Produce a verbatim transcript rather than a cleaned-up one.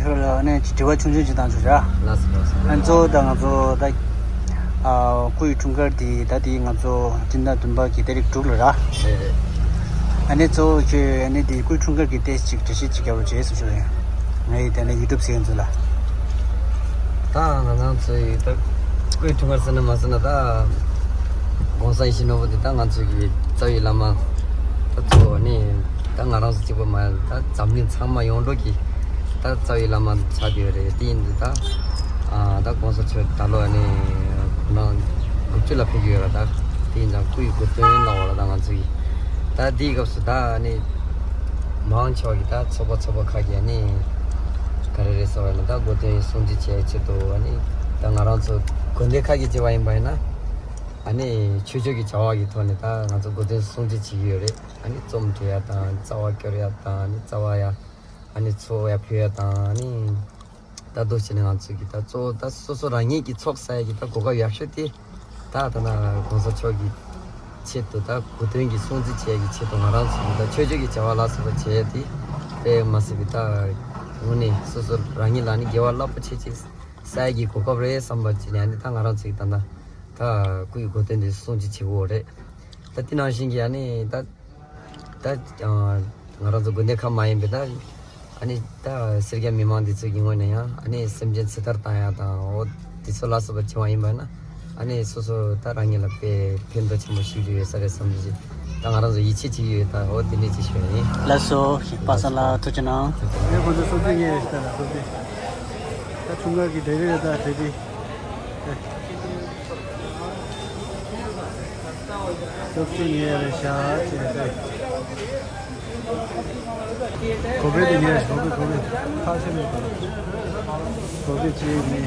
ཁྱོད་ལ་ནས་དྲི་བ་ཆུང་ཆུང་ཅིག་བཏང་ཆོག་ར། ལགས་སོ་ལགས་སོ། ཨ་ནི་གཙོ་བོ་ད་ང་ཚོ་ད་ཨ་སྐུའི་འཁྲུངས་སྐར་དེ་ད་དེ་ང་ཚོ་སྤྱི་ཟླ་བདུན་པ་གི་ཏ་རིག་དྲུག་ལ་ར། རེད་རེད། ཨ་ནི་གཙོ་བོ་ཁྱོད་ཨ་ནི་དེ་སྐུའི་འཁྲུངས་སྐར་གི་ཏེ་ཅིག་འགྲེལ་བཤད་ཅིག་རྒྱབ་རོགས་བྱེད་ཟེར་ཞུ་ཡིན། ངའི་དེ་ནས་ཡུ་ཊུབ་གཟིགས་མཁན་ཚོ་ལ། ད་ང་རང་ཚོའི་ད་སྐུའི་འཁྲུངས་སྐར་ཟེར་ན་མ་ཟེར་ན་ད་༸གོང་ས་ཡིད་བཞིན་ནོར་བུ་དེ་ད་ང་ཚོའི་གི་རྩ་བའི་བླ་མ་ད་གཙོ་བོ་ནི་ད་ང་རང་ཚོ་གཅིག་པོ་མ་ཡིན་ད་འཛམ་གླིང་ཚང་མ་ཡོངས་གྲགས་ཀྱི་ད་རྩ་བའི་བླ་མ་ཆགས་བསྡད་ཡོད་རེད། དེ་ཡིན་དུས་ད་ཨ་ད་༸གོང་ས་མཆོག་ད་ལོ་ནི་དགུང་གྲངས་དགུ་བཅུ་ལ་ཕེབས་ཀྱི་ཡོད་ར། ད་དེ་ཡིན་ཙང་སྐུ་ཡི་གོ་སྟོན་གནང་བ་ལ་ད་ང་ཚོ་གི་ད་དེའི་སྐབས་སུ་ད་ནི་མང་ཆེ་བ་གི་ད་ཚོགས་པ་ཚོགས་པ་ཁག་གི་ནི་ག་རེ་རེད་ཟེར་བ་ཡིན་ན་ད་གོ་སྟོན་སྲུང་བརྩི་བྱེད་ཆེད་དུ་ནི་ད་ང་རང་ཚོ་དགོན་སྡེ་ཁག་གི་བྱས་པ་ཡིན་པ་ཡིན་ན་ཨ་ནི་ཆོས་ཕྱོགས་ཀྱི་བྱ་བ་གི་ཐོག་ནས་ད་ང་ཚོ་གོ་སྟོན་སྲུང་བརྩི་བྱེད་ཀྱི་ཡོད་རེད། ཨ་ནི་རྩོམ་འབྲི་ཡ་དང་རྩ་བ་སྐྱོར་ཡ་དང་ནི་རྩ་བ་ཡ་ཨ་ནི་ཚོགས་ཡ་ཕུལ་ཡ་དང་ནི་ད་དུ་བྱས་ནས་ང་ཚོ་གི་ད་གཙོ་བོ་ད་སོ་སོ་རང་ཉིད་ཀྱི་ཚོགས་བསགས་ཡ་གི་ད་གོ་སྐབས་ཡག་ཤོས་དེ་ད་ད་ན་༸གོང་ས་མཆོག་གི་ཆེད་དུ་ད་གོ་སྟོན་གྱི་སྲུང་བརྩི་བྱེད་ཡ་གི་ཆེད་དུ་ང་རང་ཚོ་གི་ད་ཆོས་ཕྱོགས་ཀྱི་བྱ་བ་ལ་སོགས་པ་བྱེད་ཡ་དེ་དཔེ་མ་སྲིད་པའི་ད་དངོས་གནས་སོ་སོ་རང་ཉིད་ལ་ནི་དགེ་བ་རླབས་པོ་ཆེ་ཅིག་བསགས་ཡ་གི་གོ་སྐབས་རེད་བསམ་པ་བྱས་ནས་ཨ་ནི་ད་ང་རང་ཚོ་གི་ད་ད་ད་སྐུའི་གོ་སྟོན་དེ་སྲུང་བརྩི་བྱེད་དགོས་རེད། ད་དེ་ནང་བཞིན་གྱི་ཨ་ནི་ད་ད་ང་རང་ཚོ་དགོན་སྡེ་ཁག་མ་ཡིན་པའི་ད་ཨ་ནི་ད་སེར་སྐྱ་མི་མང་འདི་ཚོ་གི་ངོས་ནས་ཡང་ཨ་ནི་སེམས་ཅན་ཚེ་ཐར་བཏང་ཡ་དང་འོ་འདི་ཚོ་ལ་སོགས་པ་བྱུང་བ་ཡིན་པ་ན་ཨ་ནི་སོ་སོ་ད་རང་ཉིད་ལ་དཔེ་ཕན་ཐོགས་ཆེན་པོ་ཞིག་རེད་ཡོད་ས་རེད་བསམ་གྱི། ད་ང་རང་ཚོ་ཡིད་ཆེས་བྱེད་ཀྱི་ཡོད། ད་འོ་དེ་འདྲས་ཅིག་ཞུ་ཡ་ཡིན། ལགས་སོ། པ་སངས་ལགས་ཐུགས་རྗེ་གནང་། ངས་ཁོང་ཚོ་སོ་སོའི་ངས་ད་ལ་སོ་སོའི་ད་འཁྲུངས་སྐར་གྱི་འབྲས་རིགས་ད་འབྲས་རིགས། སྟོབས་ཆེན་ཉེ་རེ་ཤ་ཆེ་རེ། གོ་བེ་དེ་ཉེ་རེ་གོ་བེ་གོ་བེ་ཁ་ཆེ་མེད་གོ་བེ་ཆེ་ནི།